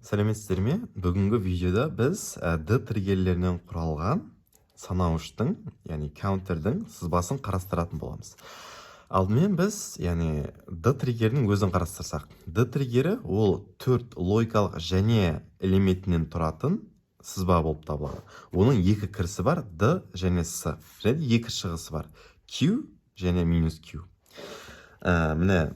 Сәлеметсіздер ме? Бүгінгі видеода біз D триггерлерінен құралған санауыштың, яғни counter-дің сызбасын қарастыратын боламыз. Алдымен біз, яғни, D триггерінің өзін қарастырсақ. D триггері ол төрт логикалық және элементінен тұратын сызба болып табылады. Оның екі кірісі бар, D және S, және екі шығысы бар, Q және минус Q. Міне,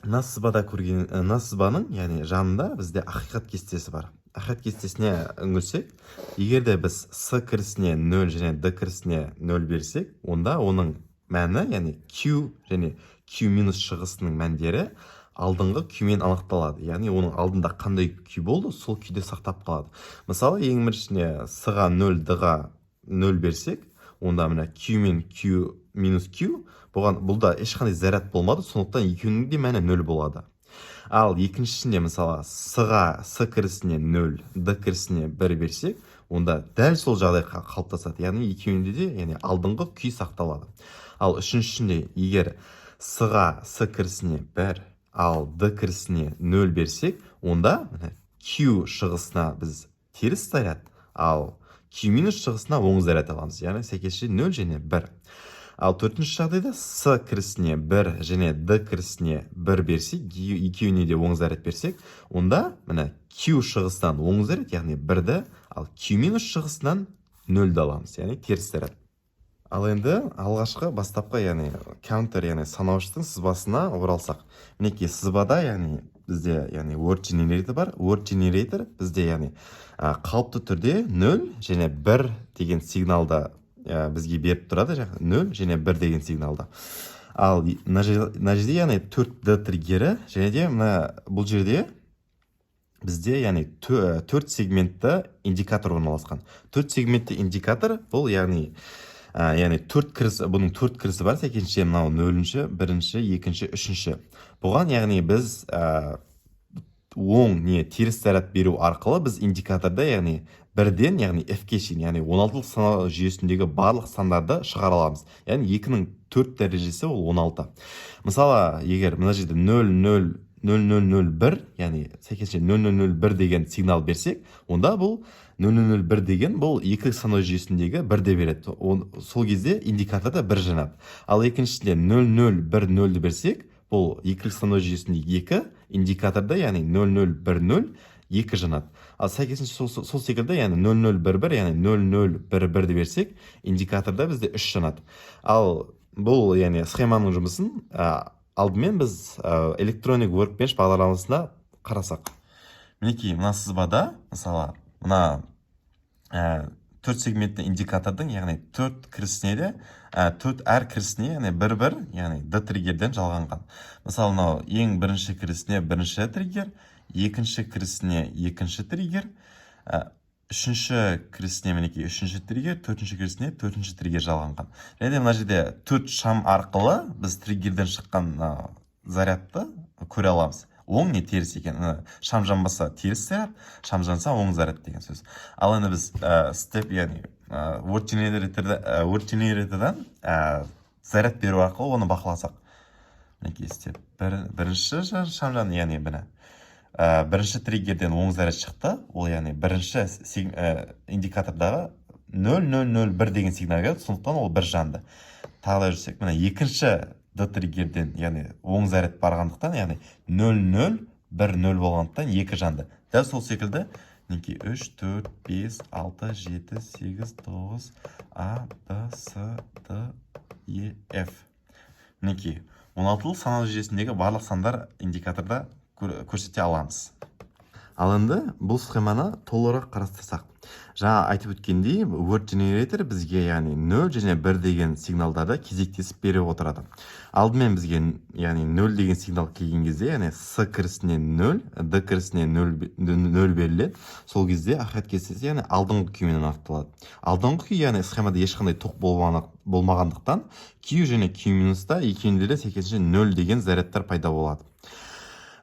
мына сызбада көрген, мына сызбаның, яғни, жанында бізде ақиқат кестесі бар. Ақиқат кестесіне үңілсек, егер де біз С кірісіне 0 және Д кірісіне 0 берсек, онда оның мәні, яғни Q және Q минус шығысының мәндері алдыңғы күймен анықталады, яғни оның алдында қандай күй болды, сол күйде сақтап қалады. Мысалы, ең біріншісіне С-ға 0, Д-ға 0 берсек, онда мына Q мен Q минус Q, бұған, бұлда ешқандай заряд болмады, сондықтан екеуінің де мәні 0 болады. Ал екіншісінде, мысалы, С-ға, С кірісіне 0, Д кірісіне 1 берсек, онда дәл сол жағдай қалыптасады, яғни екеуінде де, яғни, алдыңғы күй сақталады. Ал үшіншісінде, егер С-ға, С кірісіне 1, ал Д кірісіне 0 берсек, онда міне Q шығысына біз теріс заряд, ал Q минус шығысына оң заряд аламыз, яғни сәйкесінше 0 және 1. Ал төртінші жағдайда С кірісіне 1 және Д кірісіне 1 берсек, екеуіне де оң заряд берсек, онда міне Q шығысынан оң заряд, яғни 1-ді, ал Q минус шығысынан 0-ді аламыз, яғни теріс заряд. Ал енді алғашқы, бастапқы, яғни counter, яғни санауыштың сызбасына оралсақ, мінекей, сызбада, яғни, бізде, яғни, word generator бар. Word generator бізде, яғни, қалыпты түрде 0 және 1 деген сигналды бізге беріп тұрады, жаңағы 0 және 1 деген сигналды. Ал мына жерде, яғни, 4 D триггері және де мына бұл жерде бізде, яғни, төрт сегментті индикатор орналасқан. Төрт сегментті индикатор бұл, яғни, яғни төрт кірісі, бұның төрт кірісі бар, сәйкесінше мынау нөлінші, бірінші, екінші, үшінші. Бұған, яғни, біз оң не теріс заряд беру арқылы біз индикаторда, яғни, бірден, яғни, F-ке шейін, яғни 16-лық санау жүйесіндегі барлық сандарды шығара аламыз. Яғни екінің төрт дәрежесі ол 16. Мысалы, егер мына жерде 0 0 0 0 0 1, яғни сәйкесінше 0 0 0 1 деген сигнал берсек, онда бұл 0 0 0 1 деген бұл екі санау жүйесіндегі бірді береді. Сол кезде индикаторда бір жанады. Ал екіншісінде 0 0 1 0-ді берсек, бұл екілік санау жүйесінде екі, индикаторда, яғни, 0 0 1 0 екі жанады. Ал сәйкесінше сол секілді, яғни 0 0 1 1, яғни 0 0 1 1-ді берсек, индикаторда бізде үш жанады. Ал бұл, яғни, схеманың жұмысын алдымен біз Electronic Workbench бағдарламасында қарасақ. Мінекей, мына сызбада, мысалы, мына төрт сегментті индикатордың, яғни, төрт кірісіне де, төрт әр кірісіне, яғни, бір бір, яғни, д триггерден жалғанған. Мысалы, мынау ең бірінші кірісіне бірінші триггер, екінші кірісіне екінші триггер, үшінші кірісіне, мінекей, үшінші триггер, төртінші кірісіне төртінші триггер жалғанған. Және де мына жерде төрт шам арқылы біз триггерден шыққан зарядты көре аламыз, оң не теріс екен. Шам жанбаса, теріс заряд, шам жанса, оң заряд деген сөз. Ал енді біз step, яғни, word generator-дан заряд беру арқылы оны бақыласақ, мінекей, step бір, бірінші шам жанды, яғни, міне, бірінші триггерден оң заряд шықты. Ол, яғни, бірінші индикатордағы 0001 деген сигнал келді, сондықтан ол бір жанды. Тағы да жүрсек, міне, екінші д триггерден, яғни, оң заряд барғандықтан, яғни 0010 болғандықтан, екі жанды. Дәл сол секілді, мінекей, 3, 4, 5, 6, 7, 8, 9, А, Б, С, Д, Е, Ф. Мінекей, 16-лық санау жүйесіндегі барлық сандар индикаторда көрсете аламыз. Ал енді бұл схеманы толығырақ қарастырсақ, жаңа айтып өткендей, word generator бізге, яғни, 0 және 1 деген сигналдарды кезектесіп беріп отырады. Алдымен бізге, яғни, 0 деген сигнал келген кезде, яғни с кірісіне 0, д кірісіне 0, 0 беріледі. Сол кезде ақиқат кестесі, яғни, алдыңғы күймен анықталады. Алдыңғы күй, яғни, схемада ешқандай тоқ болмағандықтан, Q және Q минуста екеуінде де сәйкесінше 0 деген зарядтар пайда болады.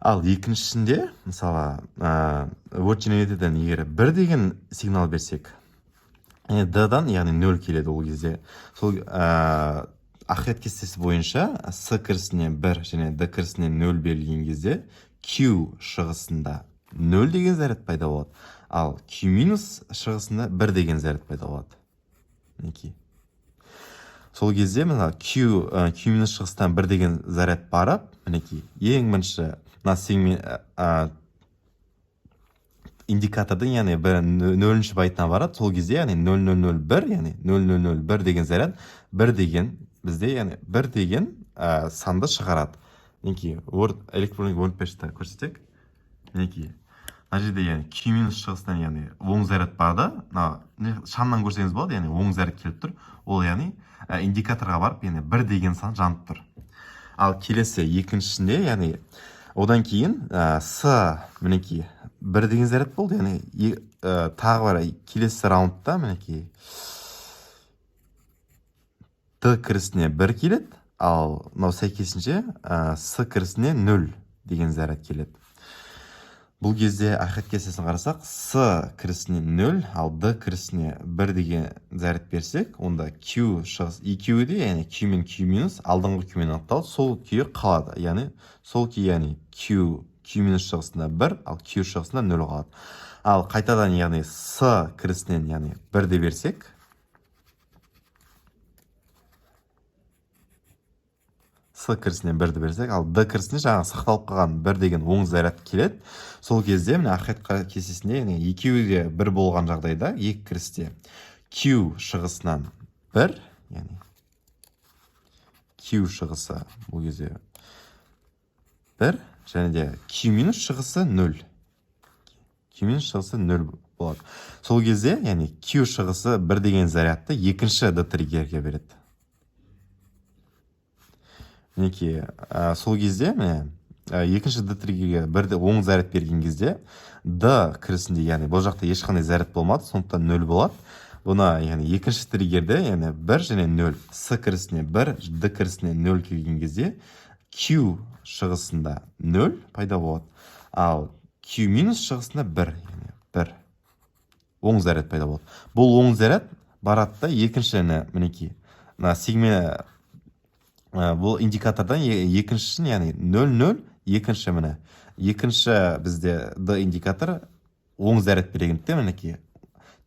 Ал екіншісінде, мысалы, word generator-дан егер бір деген сигнал берсек, д-дан, яғни, 0 келеді. Ол кезде сол ақиқат кестесі бойынша с кірісіне 1 және д кірісіне 0 берілген кезде, Q шығысында 0 деген заряд пайда болады, ал Q минус шығысында 1 деген заряд пайда болады. Мінекей, сол кезде мына Q минус шығыстан 1 деген заряд барып, мінекей, ең бірінші мына индикатордың, яғни бір нөлінші байтына барады. Сол кезде, яғни 0001, яғни 0001 деген заряд 1 деген бізде, яғни 1 деген санды шығарады. Мінекей, Word, электроник WordPad-та көрсетсек, мінекей, мына жерде, яғни Q минус шығыстан, яғни оң заряд барды. Мына шамнан көрсеңіз болады, яғни оң заряд келіп тұр. Ол, яғни индикаторға барып, яғни 1 деген сан жанып тұр. Ал келесі екіншісінде, яғни одан кейін С, мінекей, 1 деген заряд болды. Яғни тағы бір келесі раундта, мінекей, Д кірісіне 1 келеді, ал мынау сәйкесінше С кірісіне 0 деген заряд келеді. Бұл кезде ақиқат кестесін қарасақ, С кірісіне 0, ал Д кірісіне 1 деген заряд берсек, онда Q шығыс екеуі де, яғни Q мен Q минус, алдыңғы Q мен анықталды, сол күйі қалады. Яғни сол күйі, яғни Q минус шығысында 1, ал Q шығысында 0 қалады. Ал қайтадан, яғни С кірісінен, яғни 1 де берсек, С кірісінен 1-ді берсек, ал Д кірісіне жаңағы сақталып қалған 1 деген оң заряд келеді. Сол кезде міне, ақиқат кестесінде, яғни екеуі де 1 болған жағдайда, екі кірісте Q шығысынан 1, яғни Q шығысы бұл кезде 1 және де Q минус шығысы 0. Q минус шығысы 0 болады. Сол кезде, яғни Q шығысы 1 деген зарядты екінші Д триггерге береді. Мінекей, сол кезде, міне, екінші Д триггерге бірді оң заряд берген кезде, Д кірісінде, яғни бұл жақта ешқандай заряд болмады, сондықтан 0 болады. Бұны, яғни екінші триггерде, яғни 1 және 0, С кірісіне 1, Д кірісіне 0 келген кезде, Q шығысында 0 пайда болады, ал Q минус шығысында 1, яғни 1 оң заряд пайда болады. Бұл оң заряд барады да екінші, мінекей, мына сегмент, бұл индикатордан екіншісін, яғни 0 0 екінші, міне, екінші бізде Д индикатор оң заряд бергендіктен, мінекей,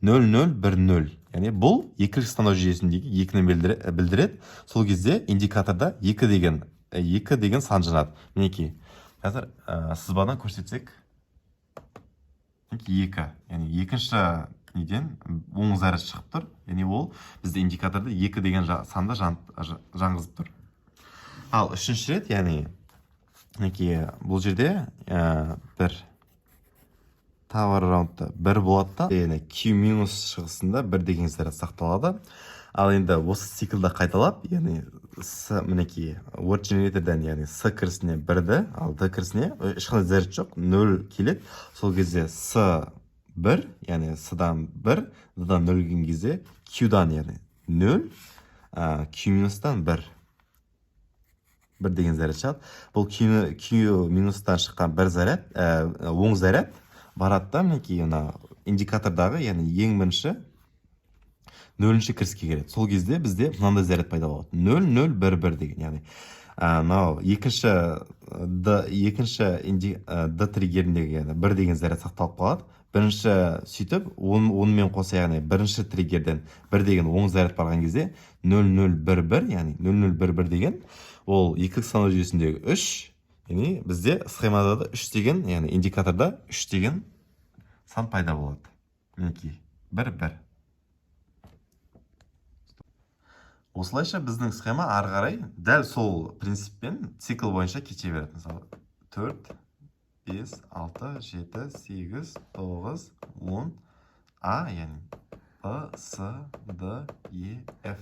0 0 1 0, яғни бұл екілік санау жүйесіндегі екіні білдіреді. Сол кезде индикаторда 2 деген сан жанады. Мінекей, қазір сызбадан көрсетсек, мінекей, 2, яғни екінші неден оң заряд шығып тұр, яғни ол бізде индикаторда 2 деген санды жанғызып тұр. Ал үшінші рет, яғни мінекей, бұл жерде бір тағы бір раундта бір болады да, яғни Q минус шығысында 1 деген заряд сақталады. Ал енді осы циклді қайталап, яғни С, мінекей, word generatorдан, яғни С кірісіне 1-ді, ал Д кірісіне ешқандай заряд жоқ, 0 келеді. Сол кезде С 1, яғни С-дан 1, Д-дан 0 келген кезде, Q-дан, яғни 0, Q минустан 1 деген заряд шығады. Бұл Q минустан шыққан бір заряд, оң заряд барады да, мінекей, мына индикатордағы, яғни ең бірінші нөлінші кіріске келеді. Сол кезде бізде мынандай заряд пайда болады: 0 0 1 1 деген. Яғни мынау екінші Д, екінші Д триггеріндегі, яғни 1 деген заряд сақталып қалады. Бірінші сөйтіп онымен қоса, яғни бірінші триггерден 1 деген оң заряд барған кезде, 0 0 1 1, яғни 0 0 1 1 деген ол екілік санау жүйесіндегі 3, яғни бізде схемада да 3 деген, яғни индикаторда 3 деген сан пайда болады. Мінекей, 1 1. Осылайша біздің схема ары қарай дәл сол принциппен цикл бойынша кете береді. Мысалы, 4, 5, 6, 7, 8, 9, 10, А, яғни Б, С, Д, Е, Ф.